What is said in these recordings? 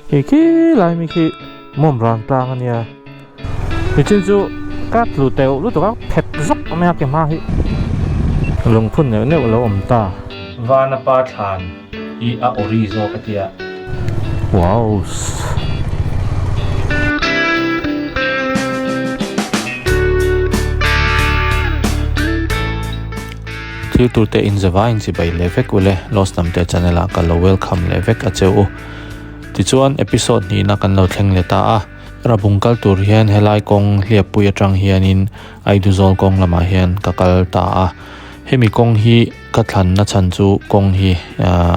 Hei khi lai mi khi mawm ran tlang a nia. Nichin chu ka tlu teuh lutuk a phet zawk mai a ke hma hi. Lungphun neuh neuh a lo awm ta. Vana pa thlan hi a ori zawk a tia. Wow. Thil tur te in zava in chibai leh vek ule Lost lam te channel ah ka lo welcome leh vek a che u. Tichuan episode hnihna kan lo thleng leh ta a, Rabung kal tur hian helai kawng hliappui atang hianin Aiduzawl kawng lamah hian ka kal ta a, hemi kawng hi ka thlanna chhan chu kawng hi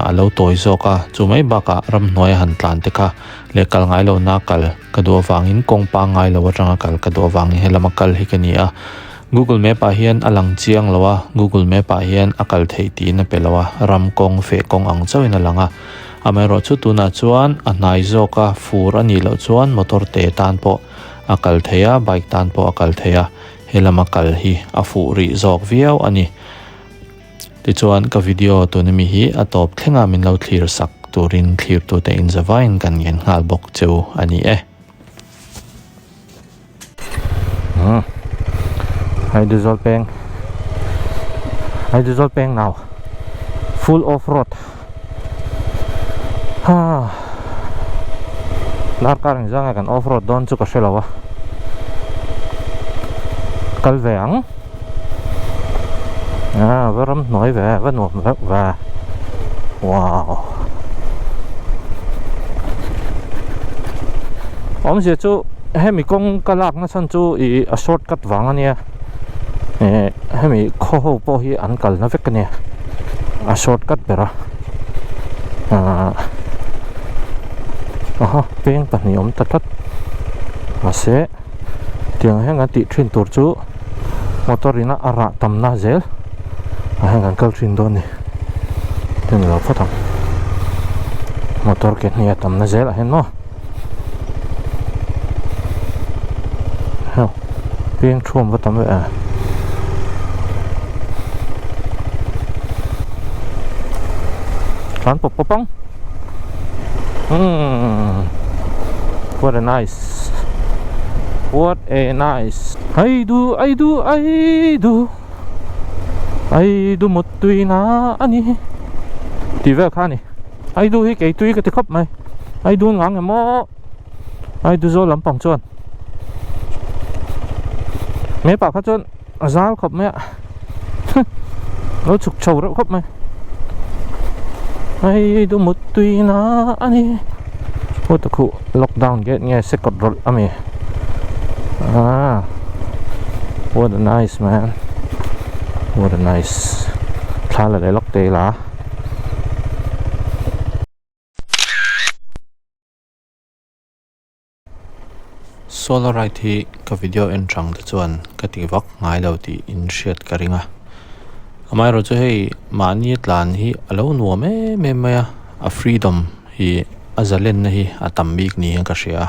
a lo tawi zawk a, chu mai bakah ramhnuai a han tlan te kha leh kal ngai lohna kal ka duh avangin kawng pangngai lo atanga kal ka duh avangin helama kal hi ka ni a, Google Map ah hian a lang chiang lo a, Google Map ah hian a kal theih tiin a pe lo a, ram kawng feh kawng ang chauhin a lang a. Amaherawhchu tunah chuan a hnai zawka fur a nih loh chuan motor te tan pawh a kal thei a, bike tan pawh a kal thei a, he lama kal hi a fuh rih zawk viau a ni. Tichuan ka video tuna mi hi a tawp thlenga min lo thlir sak turin thlirtute inzavain kan ngen nghal bawk cheu a ni e. Hmm. Hydrozol peng. Hydrozol peng now. Full off road. Ha. Darkar ang zanga kan off road dawn chu ka hre lo a. Kal ve ang. Ah, va ram hnuai ve, va nuam reuh ve. Wow. Awmzia chu hemi kawng ka lak na chhan chu ih a short cut vang a nia eh hemi khaw ho pawh hi an kal na vek a nia a short cut ber a ah aha peng pahnih awm ta tlat mahse tiang hian kan tih thin tur chu motor in a a rah tam na zel ah hian kan kal thin dawn a ni tin lo phawt ang motor ke hnih a tam na zel ah hian maw heuh peng thuam va tam ve a tlan pawp pawp ang umm what a nice what a nice ai du ai du ai du ai du mut tui na a ni tih vel kha a ni ai du hi kei tui ka ti khawp mai ai du ngang emaw ai du zawl lampang chuan map ah kha chuan a zal khawp mai a lo chhuk chho reuh khawp mai ai du mut tui na a ni aw ta khuh lockdown gate nge sekawt rawlh a mi ah what a nice man what a nice thla la leh lawk te ila. Solar ride hi ka video en chang te chuan ka ti vak ngai lo tih in hriat ka ring a amaherawh chu hei mahni tlan hi a lo nuam em em mai a a freedom hi a zalenna hi a tam bik niin ka hria a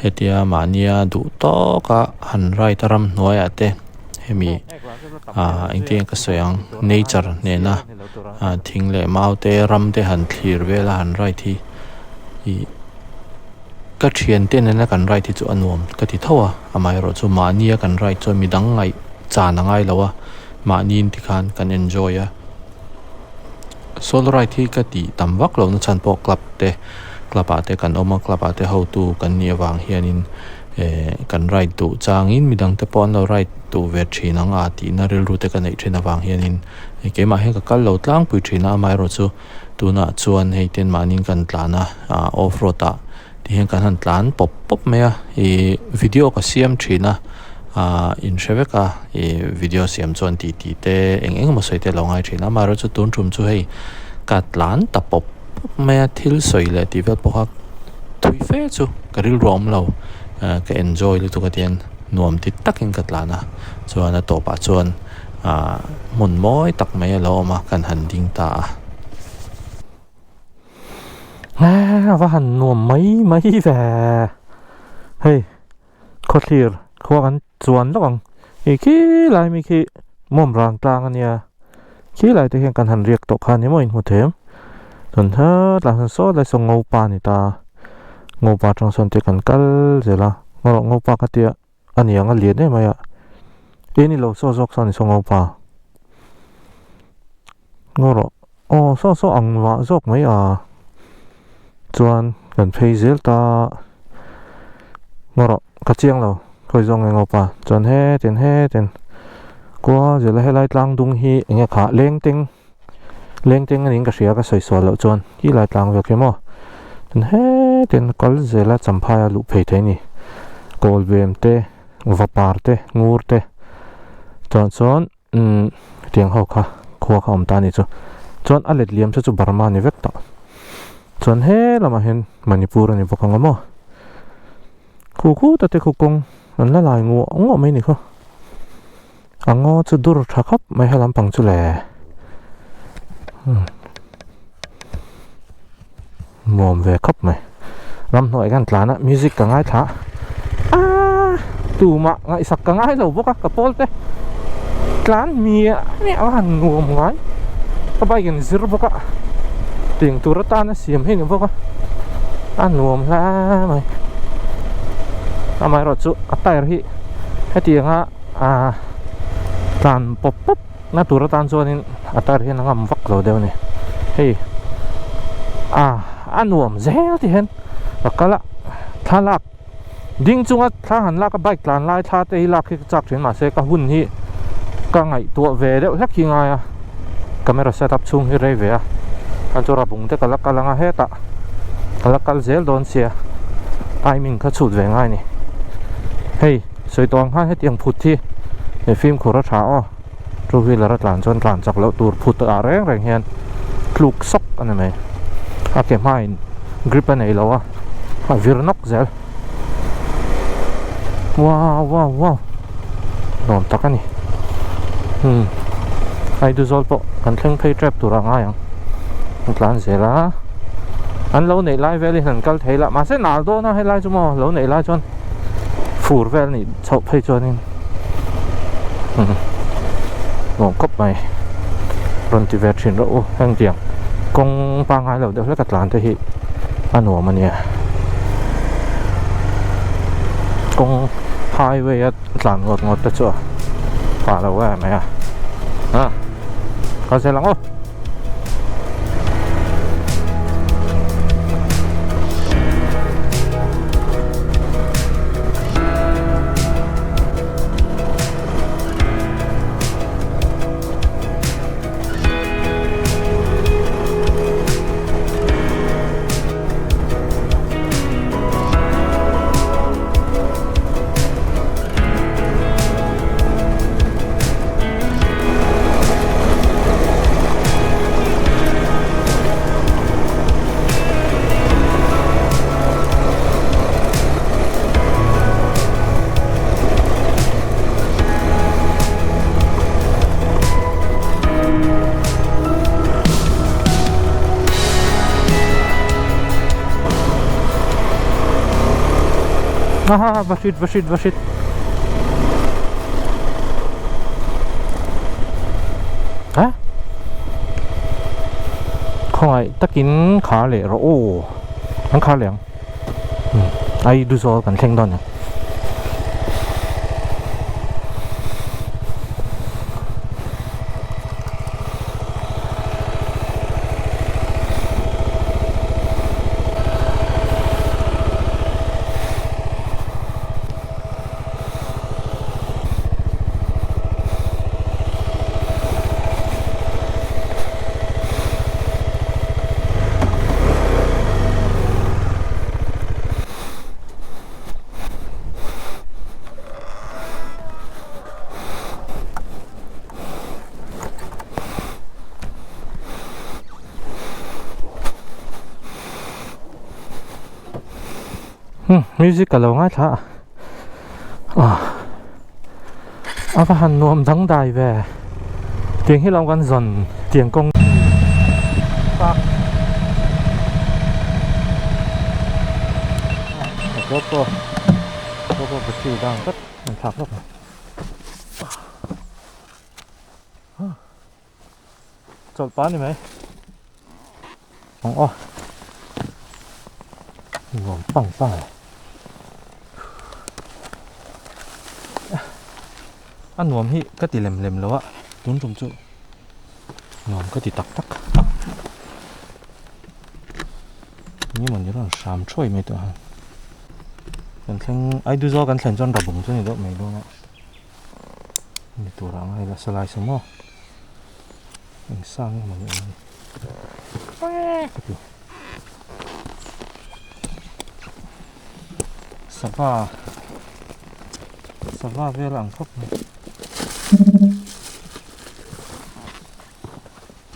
hetia mahnia duh tawka han ride a ramhnuaiah te hemi ah engtin nge ka sawi ang nature nena ah thing leh mau te ram te han thlir vel a han ride hi ih. Ka thiante nena kan ride hi chu a nuam ka ti tho a, amaherawhchu mahnia kan ride chuan midang ngaih chan a ngai lo a, mahniin tikhan kan enjoy a. Solo ride hi ka tih tam vak lo na chhan pawh club te club ah te kan awm a, club ah te hotu kan nih avang hianin eh kan ride duh changin midang te pawh an lo ride duh ve thin ang a tihna rilru te ka neih thin avang hianin keimah hian ka kal lo tlangpui thin a, amaherawhchu Tunah chuan hei ten mahniin kan tlan a ah off road ah ti hian kan han tlan pawp pawp mai a ih video ka siam thin a ah in hre vek a ih video siam chuan tih tih te eng eng emaw sawi te a lo ngai thin a amaherawhchu tun tum chu hei ka tlan ta pawp pawp mai a thil sawi leh tih vel pawh kha thui fe chu ka rilru a awm lo ah ka enjoy lutuk a tihian nuam ti takin ka tlan a chuan a tawpah chuan. ah hmun mawi tak mai a lo awm a kan han ding ta a. A va han nuam mai mai ve hei khawthlir khua kan chuan lawk ang hei khi lai mi khi mawm ran tlang a nia khi lai te hian kan han riak tawh kha ni maw inhmu them chuan hetah sawn saw lai saw ngopa a ni ta. Ngopa atang sawn te kan kal zel a ngaw ngopa ka tia a ni ang a lian em mai a e ni lo saw zawk saw a ni saw ngopa ngaw rawh aw saw saw ang mah zawk mai a chuan kan phei zel ta ngaw rawh ka chiang lo khawi zawng nge ngopa chuan hetin hetin kua zel a helai tlang dung hi eng nge khah lengteng. Lengteng a niin ka hria ka sawi sual loh chuan khi lai tlang zawk hi maw chuan hetin kal zela champhaia luh phei thei a ni kawlbem te vapar te ngur te chuan chuan umm hetiang ho kha khua kha awm ta a ni chu chuan a let liam te chu Burma a ni vek tawh chuan he lamah hian Manipur a ni bawk ang a maw khu khu ta te khu kawng an la lai nguah nguah mai a ni khaw. A ngaw chu dur tha khawp mai he lampang chu le nuam ve khawp mai ramhnuai kan tlan a music ka ngaithla a tumah ngaihsak ka ngai lo bawk a ka pawl te tlan miah miah a han nuam ngai ka bike in zir bawk a tiang tur atana siam hi a ni bawk a a nuam hle mai amaherawhchu a tyre hi hetianga. Ahh tlan pawp pawp na tur atan chuanin a tar hian a ngam vak lo deuh a ni hei ah a nuam zel ti hian ka kal a thlalak ding chunga thla han lak a bike tlan lai thla te hi lak hi ka chak thin mahse ka hun hi ka ngaihtuah ve deuh hlek hi ngai a camera set up chhung hi rei ve a chuan chu rabung te ka la kal ang a hetah ka la kal zel dawn sia timing kha chhut ve ngai a ni hei. Sawi tawh ang khan hetiang phut hi he fimkhur a tha aw two wheeler a tlan chuan tlan chak loh tur phut ah reng reng hian tluk sawk a ni mai a ke hmain grip a nei lo a a vir nawk zel wow wow wow nuam tak a ni hmm Aiduzawl pawh kan thleng phei tep tur a ngai ang an tlan zel a an lo neih lai velin an kal thei lah mahse nal dawn a helai chu maw lo neih lai chuan. Fur vel nih chhoh phei chuanin nuam khawp mai rawn ti ve thin rawh u hengtiang kawng pangngai lo deuh hlek a tlan te hi a nuam a nia kawng highway a tlan ngawt ngawt te chu a pah lo em mai a a kal zel ang aw. Aha, va hrit va hrit va hrit. Ha? Khawngaih takin khar leh rawh aw. An khar leh ang. Ai du zawl kan thleng dawn ang. Music ka lo ngaithla a ah a va han nuam dangdai ve tiang hi lo kan zawn tiang kawng GoPro GoPro battery down tlat an thlak hlawk a chawlh pah a ni mai. Ang aw. Nuam pang pang e. A nuam hi ka ti lem lem lo a, tun tum chu nuam ka ti tak tak. Enge mawni rawn hram thuai mai tawh a. Kan thleng Aidu zawl kan thlen chuan rabung chu a ni deuh mai dawn a. Ni tur ah ngai la salai saw maw. Eng sang emaw ni awm a ni. Ka ti. Sava sava vel ang khawp mai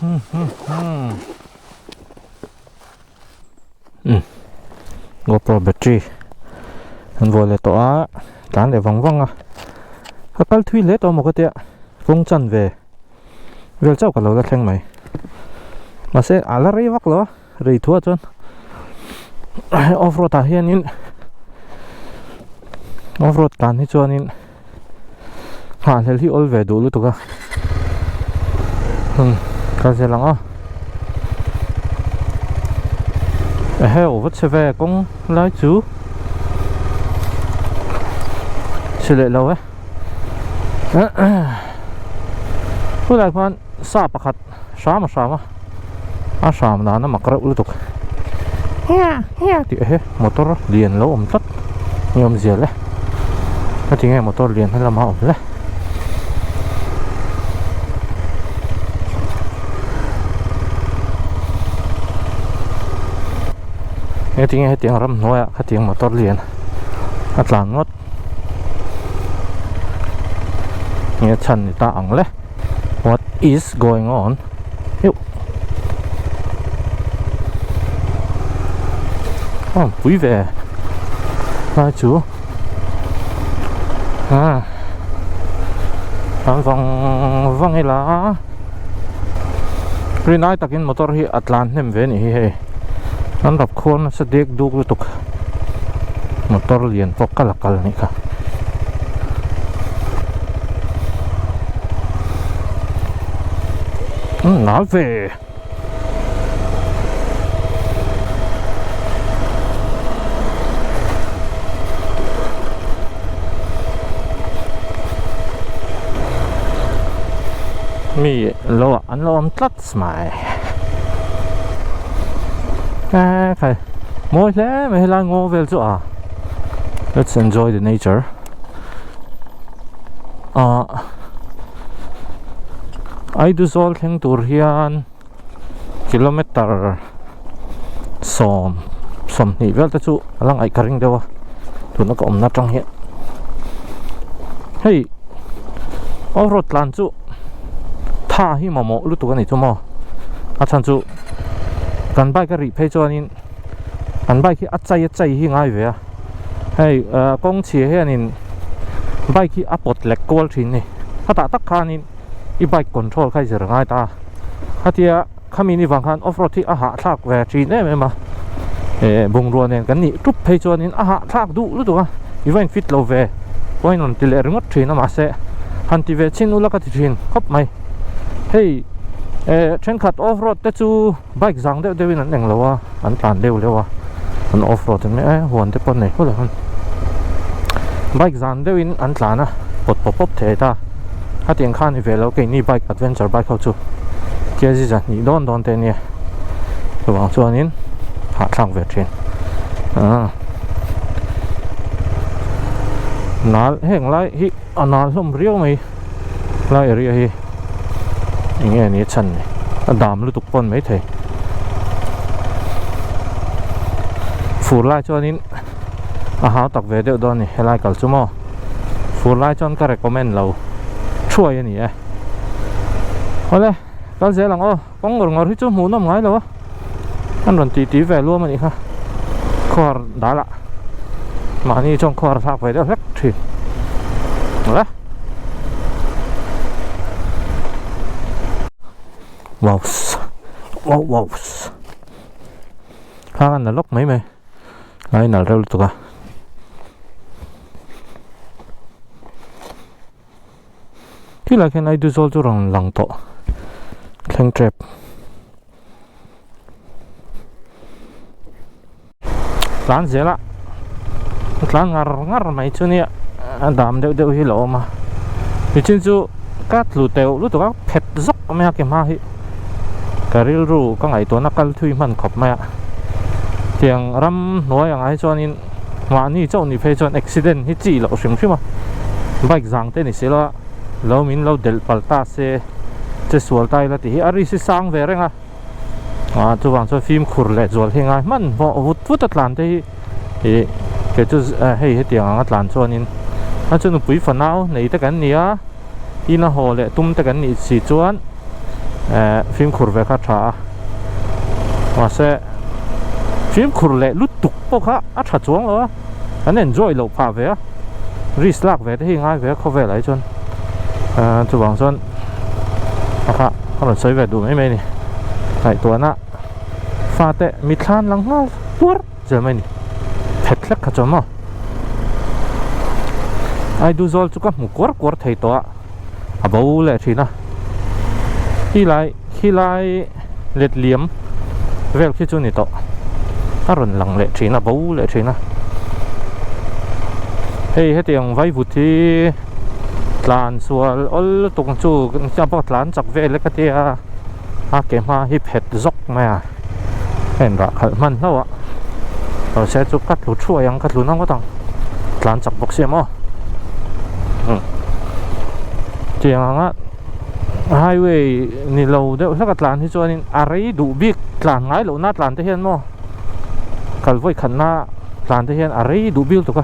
hmm hmm hmm um GoPro battery an vuah leh tawh a tlan leh vang vang a ka kal thui hle tawh maw ka tia kawng chan ve vel chauh ka lo la thleng mai mahse a la rei vak lo a rei thuah chuan off road ah hianin off road tlan hi chuanin nghahhlelh hi awl ve duh lutuk a hmm kal zel ang aw eheu va chhe ve kawng lai chu chhe leh lo e khulai khuan sa pakhat hram a hram a a hram dan a mak reuh lutuk tih he motor lian lo awm tlat ni awm zial e heti nge motor lian he lama awm le heti nge hetiang ramhnuaiah khatiang motor lian a tlan ngawt nge chhan ni ta ang le what is going on Ew. Oh, pui ve lai chu à an vang vang ila rinai takin motor hi a tlan hnem ve ni hi hei an rap khuar nasa dek duk lutuk motor lian pawh kal a kal anih kha. Nal ve mi lo ah an lo awm tlat mai e khai mawi hle mai helai ngaw vel chu a let's enjoy the nature ah Aiduzawl thleng tur hian kilometer sawm sawmhnih vel te chu a la ngaih ka ring deuh a tuna ka awmna atang hian hei off road tlan chu tha hi mamawh lutuk a ni chu maw a chhan chu kan bike a rih phei chuanin an bike hi a chai a chai hi ngai ve a hei kawng chhia hianin bike hi a pawt lek kual thin a ni khatah tak khanin i bike control kha i zir ngai ta a khatia khami ni vang khan off road hi a hahthlak ve thin em em a eh bungrua nen kan nih tup phei chuanin a hahthlak duh lutuk a i va in fit lo ve pawhin rawn ti leh ringawt thin a mahse han ti ve chin ula ka ti thin khawp mai hei eh thenkhat off road te chu Bike zang deuh deuhin an eng lo a, an tlan leu leu a, an off road an e huan te pawh an nei hul a bike zan deuhin an tlan a pawt pawp pawp thei ta hetiang khan ni ve lo keini bike adventure bike ho chu kg zahnih dawn dawn te ania chuvang chuanin hahthlak ve thin ah nal heng lai hi a nal hlawm riau mai. Lai area hi eng nge ni chhan ni a dam lutuk pawn mai thei fur lai chuanin a hau tak ve deuh dawn a ni helai kal chu maw fur lai chuan ka recommend lo thuai a ni e awle kal zel ang aw kawng ngawr ngawr hi chu hmuh nawm ngai lo a an rawn titi ve luam a nih kha khawhar dalah mahni chuan khawhar thlak ve deuh hlek thin awle wow wow wow khang an la lawk mai mai a inal reuh lutuk a. Tilai khian Aiduzawl chu rawn lang tawh thleng tep. tlan zel a tlan ngar ngar mai chu nia a dam deuh deuh hi lo awm a nichin chu ka tlu teuh lutuk a phet zawk mai a ke hma hi ka rilru ka ngaihtuahna kal thui hman khawp mai a tiang ram hnuai ang ah hi chuanin mahni chauh ni phei chuan accident hi chi loh hrim hrim a bike zang te ni si lo a lo min lo delh palh ta se che sual ta ila tih hi a risk hi sang ve reng a. Ah chuvang chuan fimkhur leh zual hi ngai hman hmawh vut vut a tlan te hi ih kei chu hei hetiang anga tlan chuanin a chu nupui fanau nei te kan ni a ina haw leh tum te kan nih si chuan eh fimkhur ve kha a tha a mahse fimkhur leh lutuk pawh kha a tha chuang lo a kan enjoy loh phah ve a risk lak ve te hi ngai ve a khawvelah hi chuan ah chuvang chuan a kha a rawn sawi ve duh mai mai a ni ngaihtuahna fate mitthla an lang nghal tuar zel mai a ni phet hlek kha chuan maw Aiduzawl chu ka hmu kuar kuar thei tawh a a bo leh thin a khilai khilai letliam vel khi chu ni tawh a rawn lang leh thin a bo leh thin a hei hetiang vaivut hi tlan sual awl lutuk chu a pawh tlan chak vel e ka tia a ke hma hi phet zawk mai a heng rah khalh hman hlauh a mahse chu ka tlu thuai ang ka tlu na ngawt ang tlan chak bawk si maw tiang anga highway ni lo deuh hlek a tlan hi chuanin a rei duh bik tlan ngai loh na tlan te hian maw kal vawi khat na tlan te hian a rei duh bil tuk a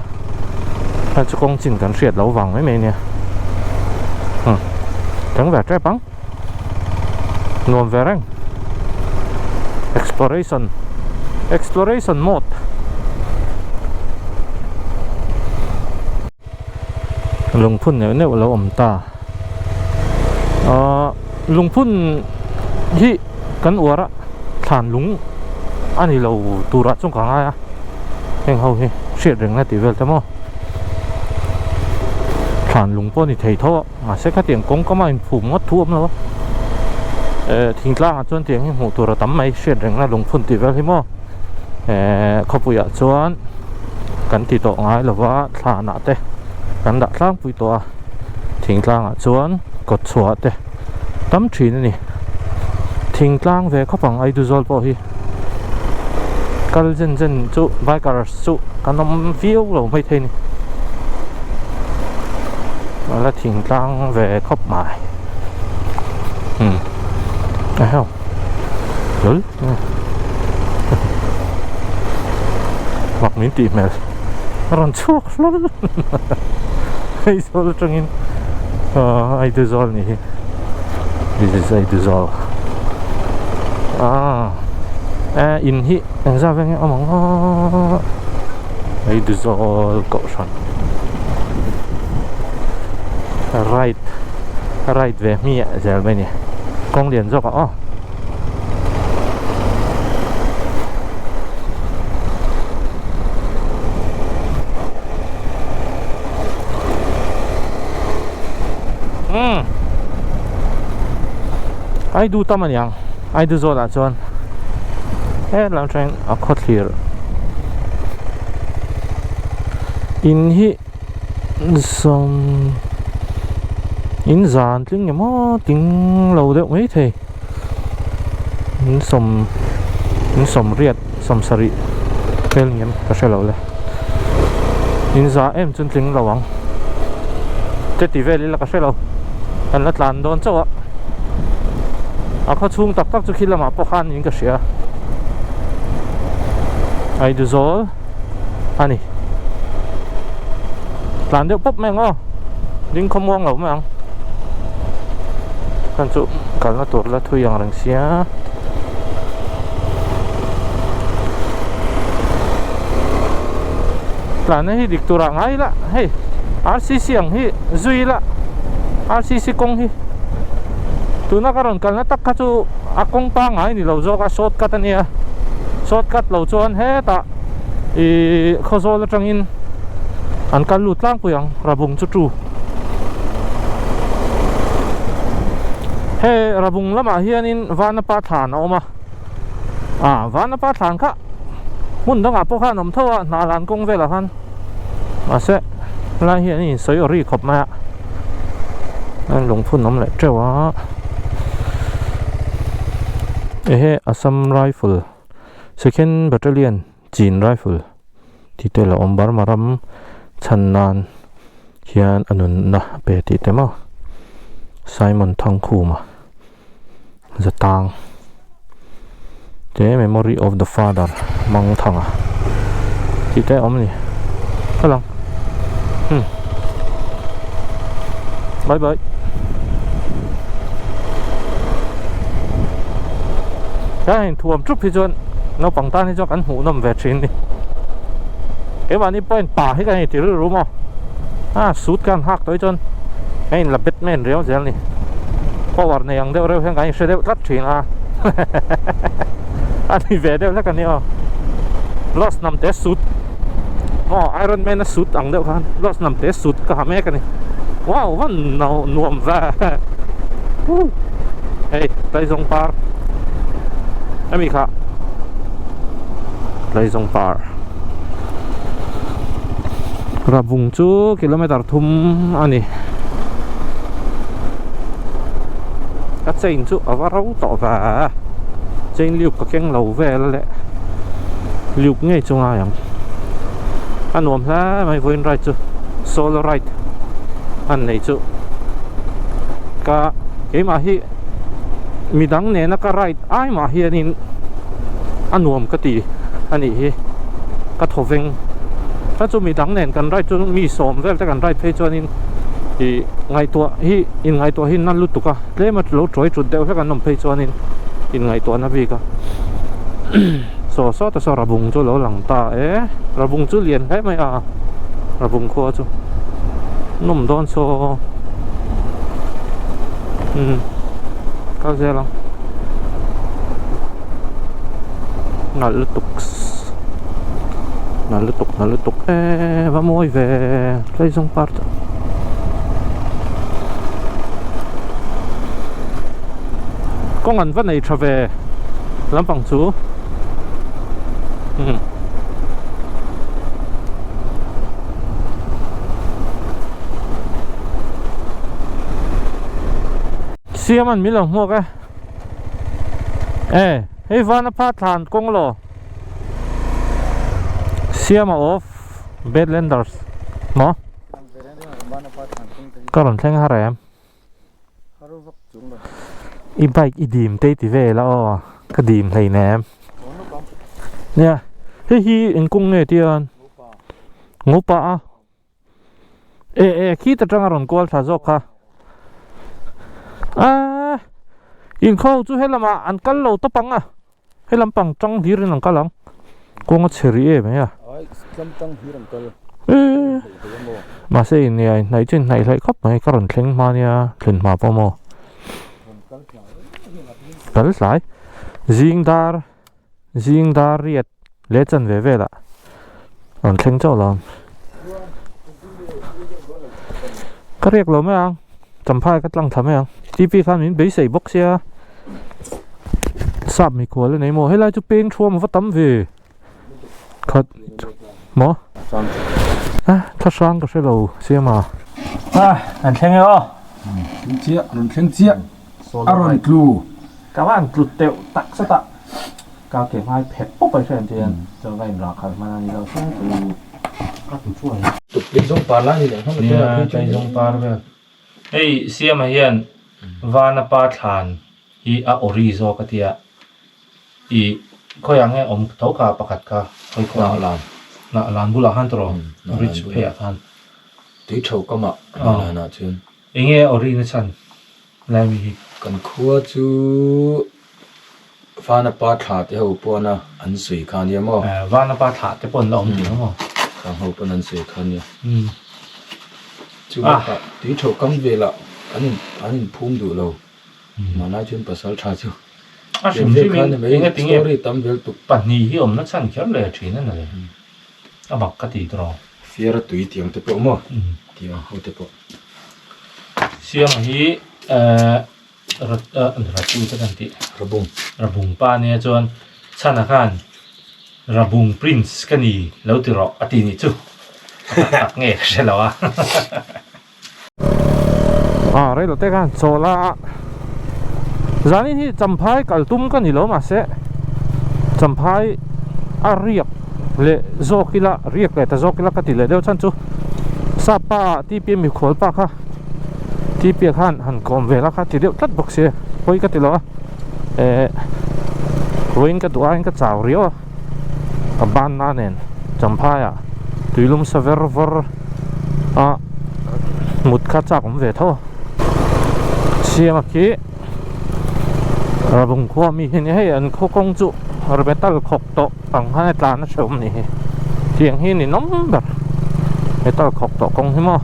hei chu kawng chin kan hriat loh vang mai mai ania thleng ve tep ang nuam ve reng exploration exploration mode lungphun neuh neuh a lo awm ta ahh lungphun hi kan uar a thlan lung a ni lo turah chuan ka ngai a heng ho hi hriat reng na tih vel te maw thlan lung pawh a ni thei tho a mahse khatiang kawng kama inphum ngawt thu a awm lo a eh thingtlangah chuan tiang hi hmuh tur a tam mai hriat reng na lungphun tih vel hi maw eh khawpuiah chuan kan ti tawh ngai lo va thlanah te kan dah tlangpui tawh a thingtlangah chuan kawt chhuah te tam thin a ni thingtlang ve khawp ang Aiduzawl pawh hi kal zen zen chu bikers chu kan awm viau lo maithei a ni a la thingtlang ve khawp mai umm eheu lul mak min tih hmel a rawn chhuak hlawlh Aizawl atangin aaa Aiduzawl nih hi this is Aiduzawl aaa eh in hi engzat vel nge awm ang aw Aiduzawl kohhran right right ve hmiah zel mai a ni kawng lian zawk ah aw. Umm Aidu tam aniang Aidu zawlah chuan he lam atangin a khawthlir in hi Sawm in zan tling emaw ting lo deuh mai thei in sawm in sawm riat sawm sarih vel ngem ka hre lo le in za em chuan tling lo ang che ti vel ila ka hre lo kan la tlan dawn chauh a a khaw chhung tak tak chu khi lamah pawh khan in ka hria Aiduzawl. a ni tlan deuh pawp mai ang aw ding khawmuang lo mai ang chuan chu kalna tur la thui ang reng sia tlanna hi dik turah ngai ila hei R_C_C ang hi zui ila R_C_C kawng hi tuna ka rawn kalna tak kha chu a kawng pangngai ni lo zawk a shortcut a nia shortcut lo chuan hetah Ihh Khawzawl atangin an kal lut tlangpui ang Rabung chu tu. Hei Rabung lamah hianin Vanapa thlan a awm a, ah Vanapa thlan kha. Hmun dangah pawh khan awm tho a, hna lan kawng velah khan mahse helai hi an insawi aw ri khawp mai a, a lungphun awm leh teuh a. Ehe Assam Rifle Second Battalion Chin Rifle tih te la awm Burma ram chhan nan hian a nunna a pe tih te maw Simon Thangkhuma. Zatang te memory of the father Mangthanga tih te a awm a ni ka lang hmm bye bye ka in thuam thup hi chuan naupang tan hi chuan kan hmuh nawm ve thin ni keimahni pawhin pa hi kan inti rilru maw a suit ka han hak tawh hi chuan ka inla Batman riau zel ni. Power nei ang deuh reuh hian kan inhre deuh tlat thin a a ni ve deuh hlek a ni aw Lost hnam te suit aw Iron Man a suit ang deuh khan Lost hnam te suit ka ha mek a ni wow van nuam ve hei Tlaizawng par hemi kha Tlaizawng par Rabung chu kilometer thum a ni. Ka chain chu a va ro tawh ve a, chain lube ka keng lo vel leh lube ngei chu ngai ang. A nuam hle mai vawiin ride chu solo ride an nei chu ka keimah hi midang nena ka ride ai mah hianin a nuam ka ti a nih hi ka thaw veng ta chu midang nen kan ride chu mi sawm vel te kan ride phei chuanin ih ngaihtuah hi in ngaihtuah hi na lutuk a tlem a lo tawi tut deuh hlek an awm phei chuanin in ngaihtuah na bik a saw saw ta saw rabung chu a lo lang ta e rabung chu lian hle mai a rabung khua chu nawm dawn saw umm kal zel ang nalh lutuk nalh lutuk nalh lutuk e va mawi ve tlaizawng par chu kawng an va nei tha ve lampang chu umm. Siam an min lo hmuak e e hei vana pha thlan kawng lo siama of Badlanders maw ka rawn thleng har em i bike i dim te i ti vel a aw ka dim hleinem nia hei hi eng kawng nge tian Ngopa a E e khit atanga rawn kual thla zawk kha Aaa Inkhaw chu helamah an kal lo tawp ang a helam pang tang hlir in an kal ang kawng a chhe rih em mai a E mahse in nia inhnaih chu inhnaih hlaih khawp mai ka rawn thleng hma nia thlen hma pawh maw kal tlai zing dar. Zing dar riat leh chanve velah rawn thleng chauh lo ang. Ka riak lo mai ang, champhai ka tlang thla mai ang. TP khan min beisei bawk sia sap mikhual a nei maw helai chu peng thuam a va tam ve khat maw ah thla hrang ka hre lo siam a. Ah an thleng e aw. Thleng chiah rawn thleng chiah. A rawn tlu. Ka van tlu teuh tak zet a, ka ke hmai phet pawp a i hriat hian chuan ka inrah khalh hman a ni lo se chu ka tlu thuai a. Tleizawng par lai ni leh hlawm a Nia tleizawng par vel. Hei Siama hian Vana pa thlan hi a ori zawk a tia i khawiah nge awm tho kha pakhat kha khawi khaw Hnah lan. Hnah lan bulah khan tawh bridge pheiah khan. Tui tho kamah hnah lanah chuan. Enge ori na chhan lai mi hi? Kan khua chu Vanapa thla te ho pawna an sawi kha nia maw? Vanapa thla te pawh an la awm tih maw? Khang ho pawn an sawi kha nia. Chu bakah tui tho kam velah an in an inphum duh lo. Hmanlai chuan pasal tha chu A hrim vel kha hrimin ni mai enge tinge story tam vel tuk. Pahnih hi awmna chhan kher leh thin a ni le. A bak ka ti tawh. Fiara tui tiang te pawh maw? Tiang ho te pawh. Siama hi ratu te kan tih. Rabung. Rabung pa nia chuan chhana khan Rabung Prince ka ni lo ti rawh a ti nih chu. A tak tak nge ka hre lo a. A rei lo te khan chawl a zanin hi champhai kal tum ka ni lo mahse champhai a riak leh zawk ila riak leh ta zawk ila ka ti leh deuh chhan chu sapa TPM mikhual pa kha TPA khan han kawm vel a kha ti deuh tlat bawk sia pawi ka ti lo a eh vawiin ka duh aiin ka chau riau a ka ban na nen champhai ah tuilum sa ver vawr a mut kha chak awm ve tho a siama khi rabung khua mi hi ni hei an khaw kawng chu metal khawk tawh ang khan a tlan a hrehawm ni hi tiang hi ni nawm ber metal khawk tawh kawng hi maw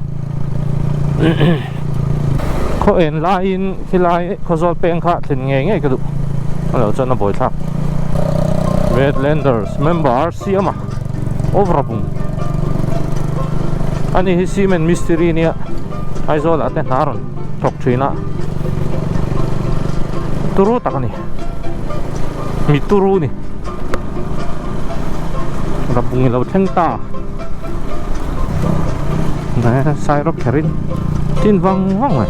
khaw en laiin khilai khawzawl peng kha thlen ngei ngei ka duh a lo chuan a buai thlak Redlanders member siama Overabung ani hi cement mistiri nia Aizawl ah te hna rawn thawk thin a turu tak a ni mi turu ni Rabung ilo thleng ta Sairawk kherin tin vang vang mai.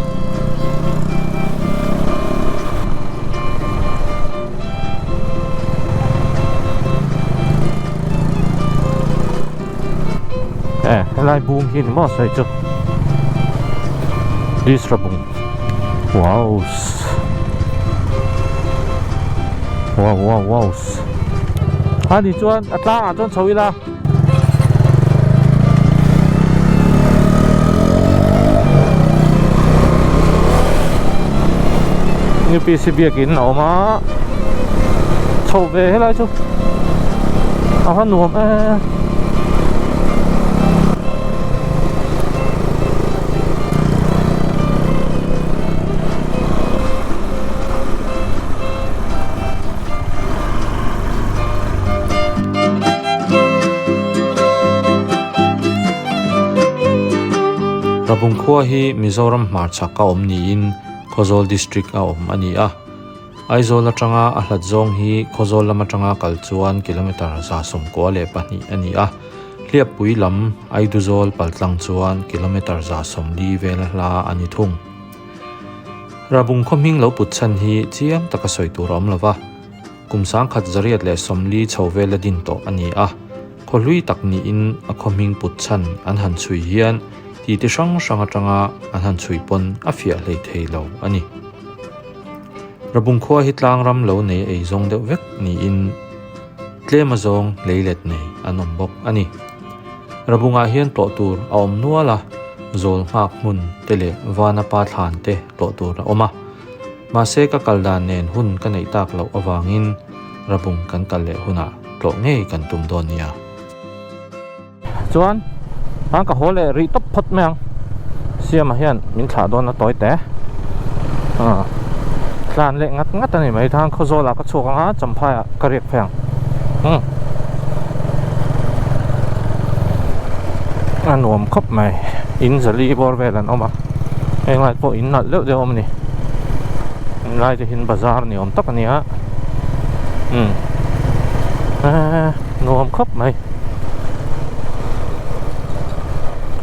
Eh, helai bung hi ni maw sawi chu This rabung Wow Wow wow wow Ani chuan a tlangah chuan chho ila UPC biakin a awm a chho ve helai chu a va nuam em Rabung khua hi Mizoram hmarchhak a awm niin Khawzawl District a awm a ni a. Aizawl atanga a hlat zawng hi Khawzawl lam atanga kal chuan kilometre 192 a ni a. Hliappui lam Aiduzawl paltlang chuan kilometre 140 vela hla a ni thung. Rabung khaw hming lo put chhan hi chiang taka sawi tur a awm lo va. Kum 1940 chho vela din tawh a ni a, khaw hlui tak niin a khaw hming put chhan an han chhui hian ti ti hrang hrang atanga an han chhui pawn a fiah hlei thei lo a ni. Rabung khua hi tlang ram lo nei ei zawng deuh vek niin tlem a zawng leilet nei an awm bawk a ni. Rabungah hian tlawh tur a awm nual a, zawl nghak hmun te leh vana pa thlan te tlawh tur a awm a. Mahse ka kal dan nen hun ka neih tak loh avangin Rabung kan kal leh hunah tlawh ngei kan tum dawn nia. Chuan a ka haw leh rih tawp phawt mai ang. Siama hian min thlah dawn a tawi te. Tlan leh ngat ngat a ni mai. Thang Khawzawlah ka chhuak ang a, Champhaiah ka riak phei ang. Umm. A nuam khawp mai. In zali bawr vel an awm a. Heng lai pawh in nalh deuh deuh a awm a ni. Heng lai te hian bazar ni awm tak a ni a. Umm. Eee nuam khawp mai.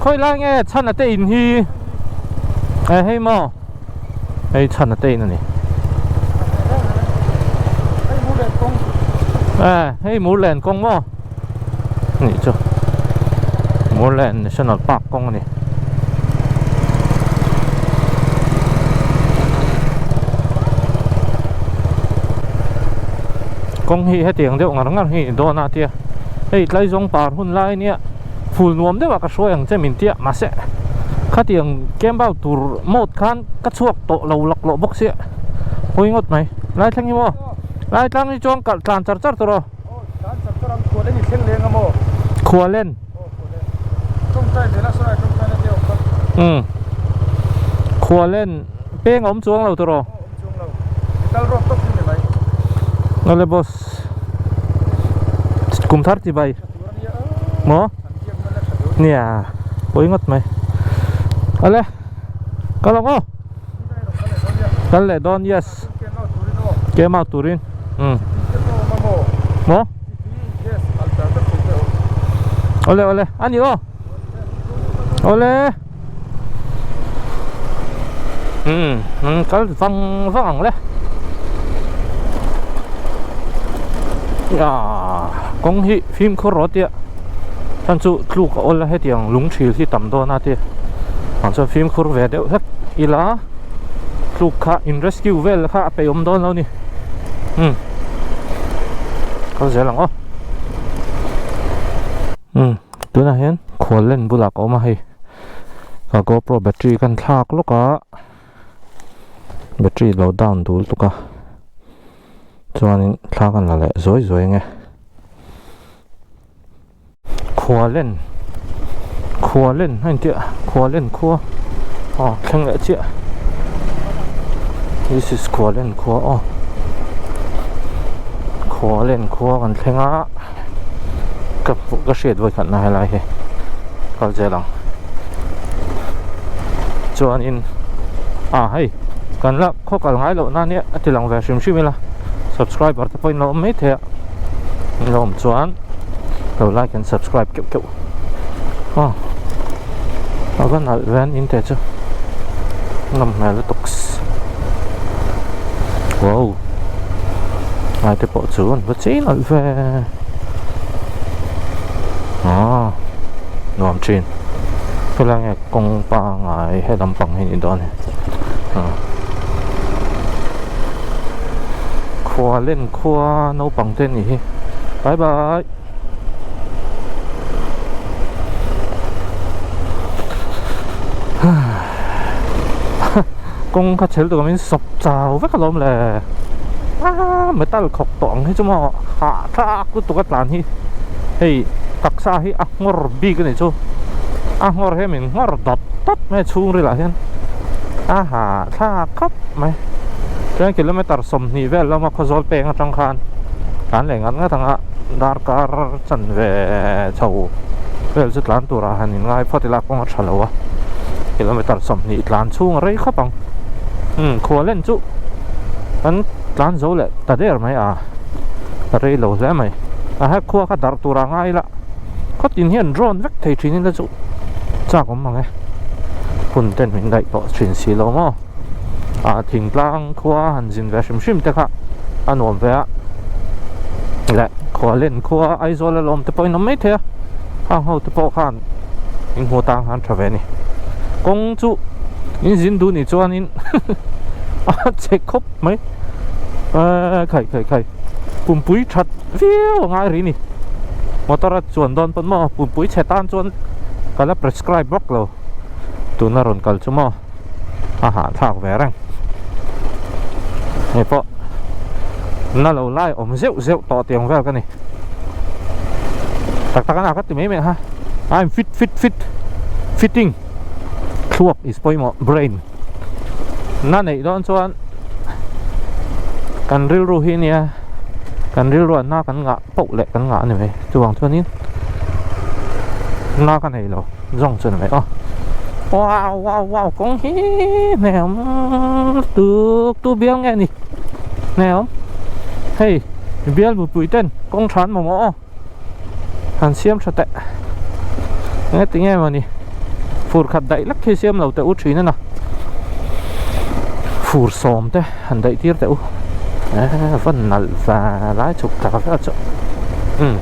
Khawi lai nge chhana te in hi? Eh hei maw. Hei chhan a te in a ni. Eh hei Murlen kawng maw? Nih chu. Murlen National Park kawng a ni. Kawng hi hetiang deuh ngar ngar hi dawn a tia. Hei tlaizawng par hun lai ania. Ful nuam deuh ah ka hruai ang che min tia mahse khatiang camp out tur mode khan ka chhuak tawh lo laklawh bawk sia hawi ngawt mai lai thleng hi maw lai tlang hi chuan kalh tlan char char tur aw khualen umm khualen peng a awm chuang lo tur aw awle boss kum thar chibai. Maw? Nia, pawi ngawt mai. Awle, kal ang aw. Kal leh dawn, yes. Kem out turin. Umm. Maw? Awle awle a ni aw awle umm an kal vang vang ang le ah kawng hi fimkhur rawh tia chuan chu tluk a awl a hetiang lung thil hi tam dawn a tia ang chuan fimkhur ve deuh hlek ila tluk kha in rescue vel kha a peih awm dawn lo ni umm kal zel ang aw umm tunah hian khual len bulah ka awm a hei ka gopro battery kan thlak lawk a battery lo down dul tuk a chuanin thla kan la leh zuai zuai ang e. Khualen Khualen a intia Khualen khua aw thleng leh chiah this is Khualen khua aw Khualen khua kan thleng a ka ka hriat vawi khat na helai hi kal zel ang chuanin ah hei kan la khaw kal ngai loh na nia a ti lang ve hrim hrim ila subscriber te pawhin lo awm mai thei a lo awm chuan. Lo like and subscribe keuh keuh aw a va nalh ve an in te chu nawm hmel lutuk wow lai te pawh chu an va chei nalh ve aw nuam thin helai nge kawng pangai he lampang hi ni dawn a ni khua len khua naupang te ni hi bye bye kawng kha chhel tur min sawp chau vek alawm le a metal khawk tawh ang hi chu maw hahthlak lutuk a tlan hi hei taksa hi a nghawr bik a nih chu a nghawr hian min nghawr dawt dawt mai a chhungril ah hian a hahthlak khawp mai chuan kilometer 20 vel lama khawzawl peng atang khan tlan leh ngat ngat anga darkar chanve chho vel chu tlan turah han in ngai phawt ila kawng a tha lo a kilometer 20 tlan chhung a rei khawp ang umm khua len chu kan tlan zo leh ta der mai a rei lo hle mai a he khua kha darh turah ngai ila khawtin hian drone vek thei thin ila chu chak awm ang e hun ten min daih tawh thin si lo maw. ah thingtlang khua han zin ve hrim hrim te kha a nuam ve a leh khua len khua Aizawl a lawm te pawh in awm mai thei a hang ho te pawh khan in hmu tang khan tha ve a ni kawng chu in zin duh nih chuanin a che khawp mai eee khai khai khai pumpui that viau a ngai rih a ni motor a chuan dawn pawn maw pumpui chhe tan chuan ka la prescribe vak lo tuna rawn kal chu maw. a hahthlak ve reng hei pawh na lo lai awm zeuh zeuh tawh tiang vel ka ni tak tak a ka ti mai mai ha I'm fit fit fit fitting thluak is pawimawh brain na neih dawn chuan kan rilru hi nia kan rilru ah na kan ngah poh leh kan ngah a ni mai chuvang chuanin na ka nei lo zawng chu a ni mai aw wow wow wow kawng hi hne awm tuk tu bial nge ni hne awm hei bial mipui ten kawng tha an mamawh aw han siam tha teh enge tinge mawni fur khat daih lek khi siam lo teh u thin a na fur sawm te han daih tir teh u eh van nalh va lai chhuk thla vel chu umm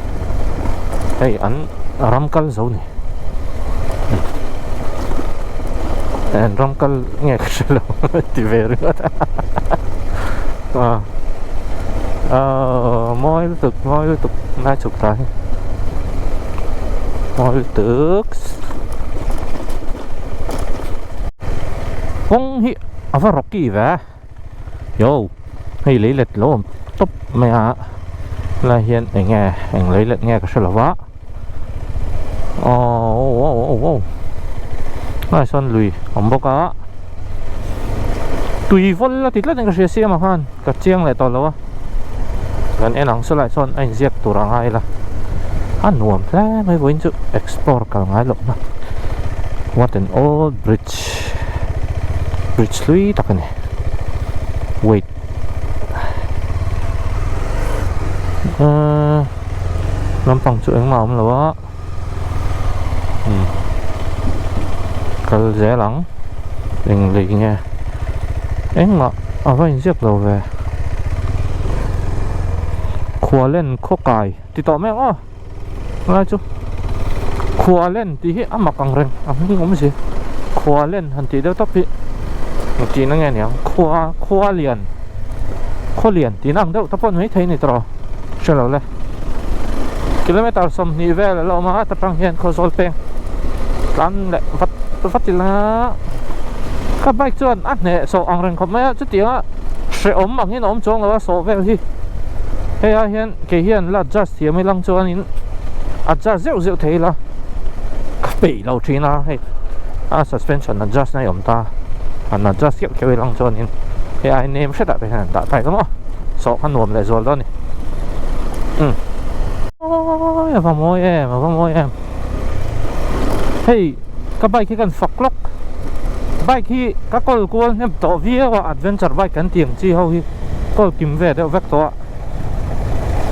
hei an ram kal zo ni an ram kal nge ka hre lo ti ve ringawt a ah ah mawi lutuk mawi lutuk lai chhuk thla hi mawi lutuk kawng hi a va rocky ve yo hei lei let lo awm tawp mai a helai hian eng nge eng lei let nge ka hre lo va aww oh oh oh helai sawn lui a awm bawk a tui vawl a ti tlat in ka hria siam ang khan ka chiang leh tawh lo a kan en ang saw lai sawn a inziak tur a ngai la a nuam hle mai vawiin chu explore kal ngai loh na what an old bridge. Bridge hlui tak a ni wait ahh lampang chu engmah a awm lo a. Umm kal zel ang eng lei nge engmah a va inziak lo ve Khualen Khawkai ti tawh mai ang aw helai chu Khualen tih hi a mak ang reng a hming awm si Khualen han tih deuh tawp hi engtin nge niang khua khua lian khaw lian tihna ang deuh te pawh ni maithei a ni tawh hre lo le kilometer 20 vel a la awm a ta tang hian Khawzawl peng tlan leh vat vat ila ka bike chuan a hneh sawh ang reng khawp mai a chutianga hrehawm angin a awm chuang lo a sawh vel hi hei ai hian kei hian la adjust thiam ilang chuanin adjust zeuh zeuh thei ila ka peih lo thin a hei a suspension adjust na hi a awm ta han adjust keuh keuh ilang chuanin hei ai nem hretah te hian an dah ta ila maw sawh kha nuam leh zual dawn a ni umm awi a va mawi em a va mawi em hei ka bike hi kan fak lawk bike hi ka kawl kual hnem tawh viau a adventure bike kan tih ang chi ho hi kawl kim ve deuh vek tawh a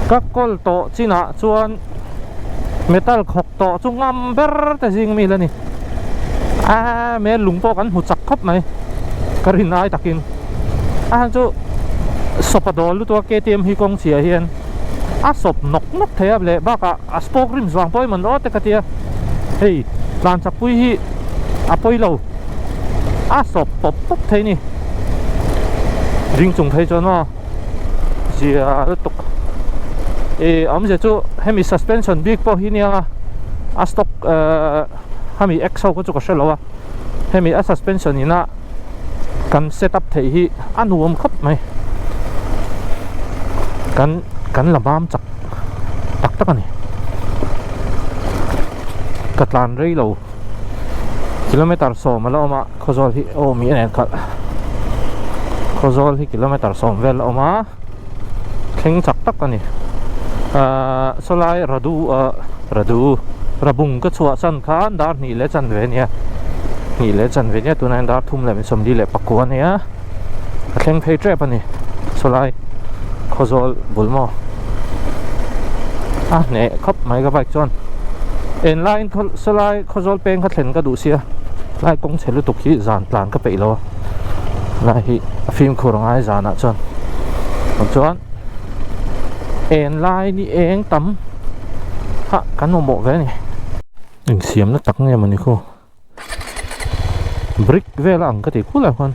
ka kawl tawh chinah chuan metal khawk tawh chu ngam ber te zing mi la ni a mel lung pawh kan hmu chak khawp mai ka rin ai takin a han chu sawpa dawl lutuk a ktm hi kawng chhiah hian a sawp nawk nawk thei a leh bakah a spoke rim vang pawh hi man aw te ka tia hei tlan chak pui hi a pawi lo a sawp pawp pawp thei ni ding chung phei chuan maw zia lutuk ih awmzia chu hemi suspension bik pawh hi nia a stock ehh hemi X ho kha chu ka hre lo a hemi a suspension ina kan set up theih hi a nuam khawp mai kan kan la mam chak tak tak a ni ka tlan rei lo kilometer 10 a la awm a Khawzawl hi aw mi a nen khalh Khawzawl hi kilometer 10 vel a awm a thleng chak tak a ni ahh sawlai radu ah radu rabung ka chhuah chan khan dar hnih leh chanve a nia hnih leh chanve a nia tunah hian dar thum leh 44 a nia a thleng phei tep a ni sawlai Khawzawl bul maw a hneh khawp mai ka bike chuan en laiin sawlai Khawzawl peng kha thlen ka duh sia lai kawng chhe lutuk hi zan tlan ka peih lo a lai hi a fimkhur a ngai zanah chuan chuan en lai ni eng tam hah kan mamawh ve a ni insiamna tak nge mawni khu brick vel a ang ka tih khul ah khuan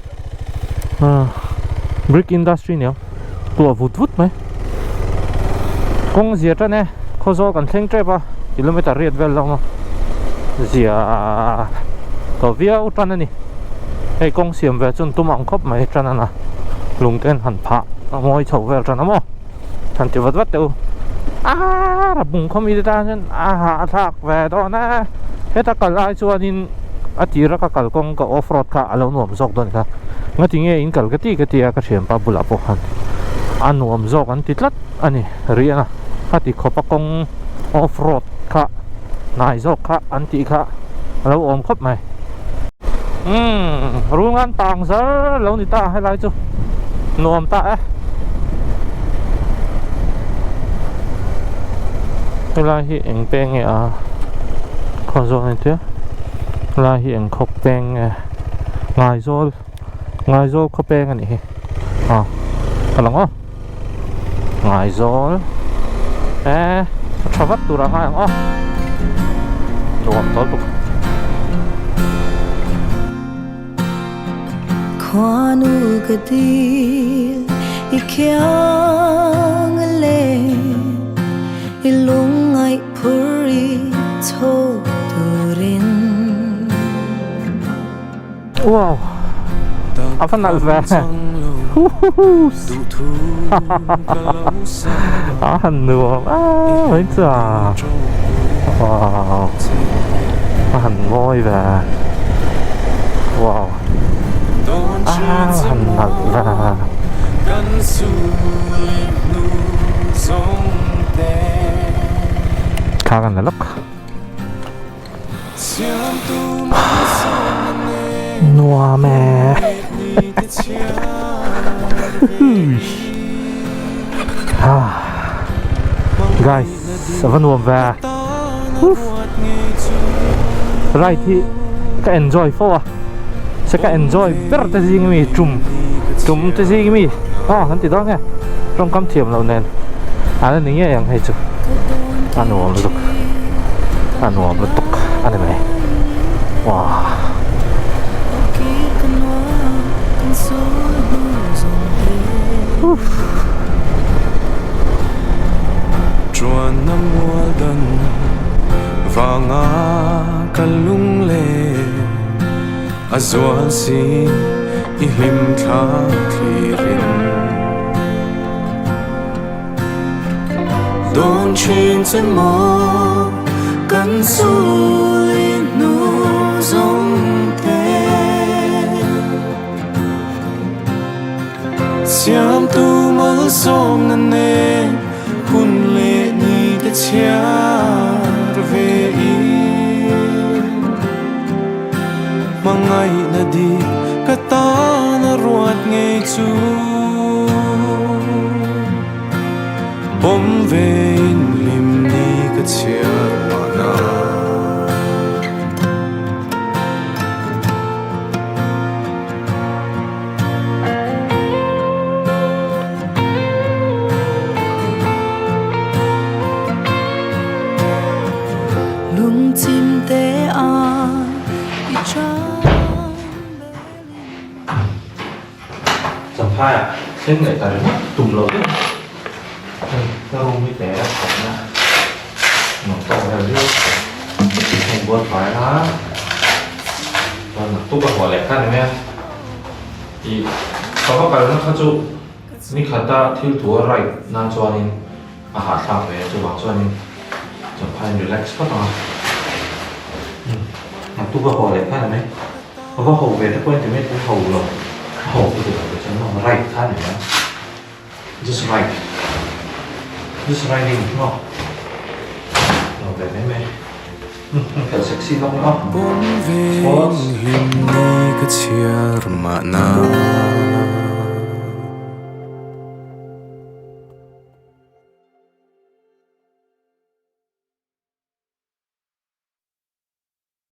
ah brick industry nia tuah vut vut mai kawng zia tan e Khawzawl kan thleng tep a kilometer riat vel lawng a zia tawh viau tan a ni hei kawng siam ve chuan tum ang khawp mai tan a lung ten han phah a mawi chho vel tan a maw han ti vat vat teh u aaa rabung khaw mite tan hian a hahthlak ve dawn a heta kal ai chuanin a tira ka kalkawng ka off road kha a lo nuam zawk dawn kha ngati nge in kal ka ti ka ti a ka thianpa bulah pawh khan a nuam zawk an ti tlat a ni rian a khati khawpa kawng off road kha hnai zawk kha an tih kha a lo awm khawp mai umm rungan tang zar lo ni ta helai chu nuam ta e helai hi eng peng nge a Khawzawl ni tia helai hi eng khawp peng nge Ngaizawl Ngaizawl khaw peng a nih hi a ka lang aw Ngaizawl e a tha vat tur a ngai ang aw nuam tawl bawk. Khuanu ka dil i khiang le i lungngaih phur i tho turin. Wow a va nalh ve huhuhu a han nuam a mai chuan wow a han mawi ve wow a han nalh ve. Thla kan la lawk. Nuam e Guys, a va nuam ve. Ride hi ka enjoy fo a se ka enjoy ber te zing ami tum tum te zing ami aw kan ti dawn nge tawngkam thiam loh nen an ani ngei ang hei chu a nuam lutuk a nuam lutuk a ni mai wow. Vanga ka lung le a zual si i hlim thla thlirin Dawn thin che maw kan sul i hnu zawng te Siamtu malsawmna nen hun leh ni te chhiar ve in Hmangaihna dik ka tan a ruat ngei chu Pawm ve in hlim ni ka chhiar mahna. Lungchim te a i chang Champhai ah thleng leh ta ringawt tum loh deuh hei ka room hi te a kawm na nuam tawk vel viau hei bual fai a chuan naktuk a haw leh kha ni mai a. Ih, ka va kalna kha chu nikhata thil thu a ride nan chuanin a hahthlak ve a, chuvang chuanin Champhaiin relax phawt ang a. Umm, naktuk a haw leh kha ni mai. Ka va ho ve te pawhin ti mai thei ho lo, a ho ka ti lo te chuan maw ride kha ni mai a, just ride, just riding maw, lo ve mai mai. Pawm ve in hlim ni ka chhiar mahna.